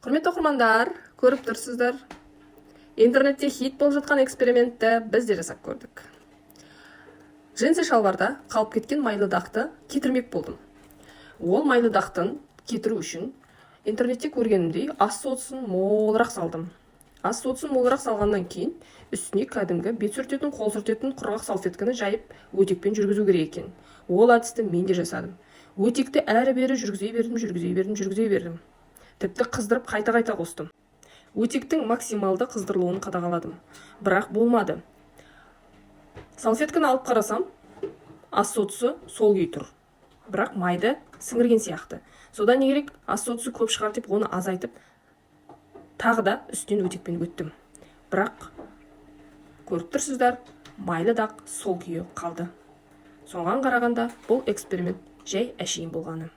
Құрметті оқырмандар, көріп тұрсыздар, интернетте хит болып жатқан экспериментті біз де жасап көрдік. Джинсы шалбарда қалып кеткен майлы дақты кетірмек болдым. Ол майлы дақтын кетіру үшін интернетте көргенімдей ас содасын молырақ салдым. Ас содасын молырақ салғаннан кейін үстіне кәдімгі бет сүртетін, қол сүртетін құрғақ салфетканы жайып, өтекпен жүргізу керек екен. Ол әдісті мен де жасадым. Өтекті әрі бері жүргізе бердім, жүргізе бердім, жүргізе бердім. Тіпті қыздырып, қайта қайта қостым. Өтектің максималды қыздырылуын қадағаладым, бірақ болмады. Салфетканы алып қарасам, ас содасы сол күйі тұр, бірақ майды сіңірген сияқты. Содан не керек, ас содасы көп шығар деп, оны азайтып, тағы да үстінен өтекпен өттім. Бірақ көріп тұрсыздар, майлы дақ сол күйі қалды. Соған қарағанда, бұл эксперимент жай әшейін болғаны.